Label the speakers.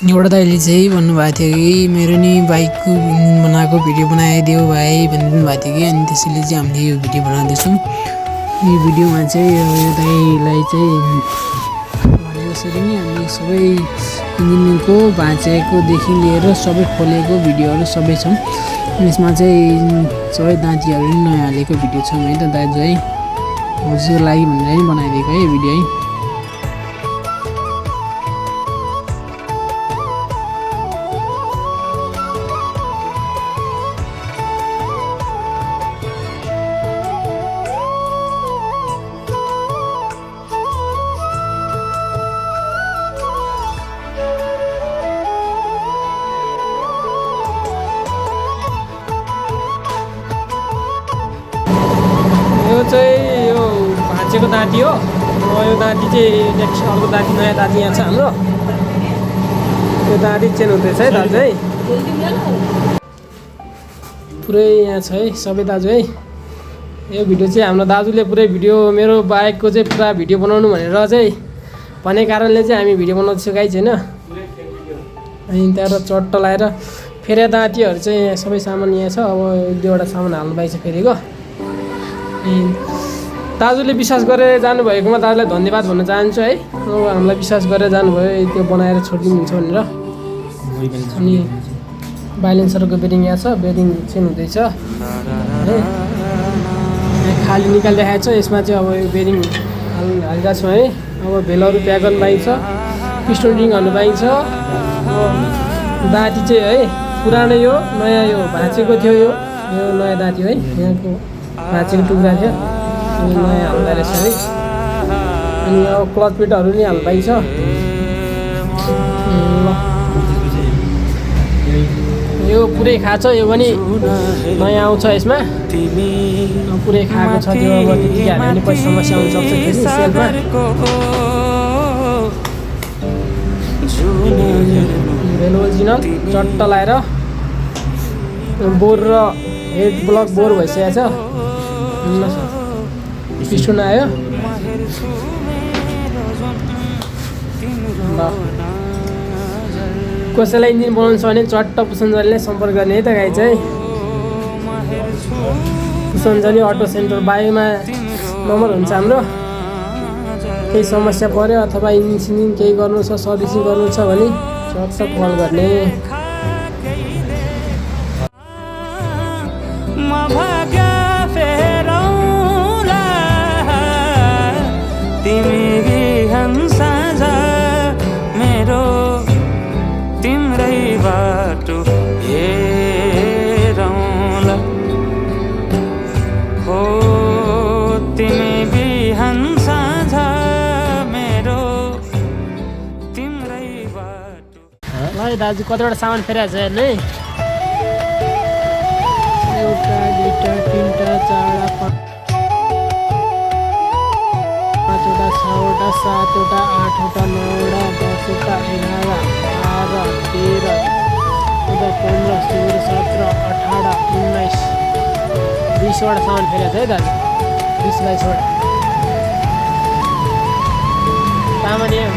Speaker 1: एउटा दाइले चाहिँ भन्नुभएको थियो कि मेरो नि बाइकको इन्जिन बनाएको भिडियो बनाइदेऊ भाइ भनिदिनु भएको थियो कि अनि त्यसैले चाहिँ हामीले यो भिडियो बनाउँदैछौँ। यो भिडियोमा चाहिँ यो दाइलाई चाहिँ भने जसरी नै हामीले सबै इन्जिनको भाँचेकोदेखि लिएर सबै खोलेको भिडियोहरू सबै छौँ। यसमा चाहिँ सबै दाँतीहरू पनि नयाँ हालेको भिडियो छौँ है त दाजु है। हजुरको लागि भनेर नि बनाइदिएको है यो भिडियो है।
Speaker 2: यो चाहिँ यो भाँचेको दाँती हो। यो दाँती चाहिँ नेक्स्ट अर्को दाँती नयाँ दाँती यहाँ छ हाम्रो। यो दाँती चेन्ज हुँदैछ है दाजु है। पुरै यहाँ छ है सबै दाजु है। यो भिडियो चाहिँ हाम्रो दाजुले पुरै भिडियो मेरो बाइकको चाहिँ पुरा भिडियो बनाउनु भनेर चाहिँ भनेको कारणले चाहिँ हामी भिडियो बनाउँदैछौँ गाइस होइन। अनि त्यहाँबाट चट्ट लगाएर फेरि दाँतीहरू चाहिँ सबै सामान यहाँ छ। अब एक दुईवटा सामान हाल्नु पाइन्छ फेरिको। दाजुले विश्वास गरेर जानुभएकोमा दाजुलाई धन्यवाद भन्न चाहन्छु है। अब हामीलाई विश्वास गरेर जानुभयो त्यो बनाएर छोडिदिनुहुन्छ भनेर। अनि बाइलेन्सरको बेरिङ यहाँ छ, बेरिङ चेन्ज हुँदैछ है। खाली निकालिरहेको छ। यसमा चाहिँ अब यो बेरिङ हालिरहेको छु है। अब भेलहरू प्याक गर्नु पाइन्छ, पिस्टन रिङ हाल्नु पाइन्छ। दाँती चाहिँ है पुरानो यो नयाँ यो भाँचेको थियो। यो नयाँ दाँती हो है। यहाँको भाँचेको टुक्रा थियो नयाँ हाल्दा रहेछ है। अनि अब क्लच प्लेटहरू नि हाल्नु पाइन्छ। यो पुरै खाएको छ। यो पनि नयाँ आउँछ यसमा पुरै खाएको छ। त्यो अब त्यतिकै हाल्यो भने पछि समस्या हुनसक्छ फेरि सेलमा। भेलो ओरिजिनल चट्ट लगाएर बोर र हेड ब्लक बोर भइसकेको छ। पिस्टन आयो। कसैलाई इन्जिन बनाउनु छ भने चट्ट पुष्पञ्जलीले सम्पर्क गर्ने है त गाई चाहिँ। पुष्पञ्जली अटो सेन्टर बाइकमा नम्बर हुन्छ हाम्रो। केही समस्या पऱ्यो अथवा इन्जिन सिन्जिन केही गर्नु छ, सर्भिसिङ गर्नु छ भने चट्ट कल गर्ने।
Speaker 3: बाटो हेरौँला हो तिमी बिहान साँझ मेरो तिम्रै बाटो।
Speaker 2: ल दाजु कतिवटा सामान फेरि छ हेर्नु है। एउटा दुईवटा तिनवटा चारवटा पाँचवटा छवटा सातवटा आठवटा नौवटा 10वटा 11 12 13 14 16 17 18 19 20वटा सामान फेरि छ है दाजु। 20 22वटा सामान यहाँ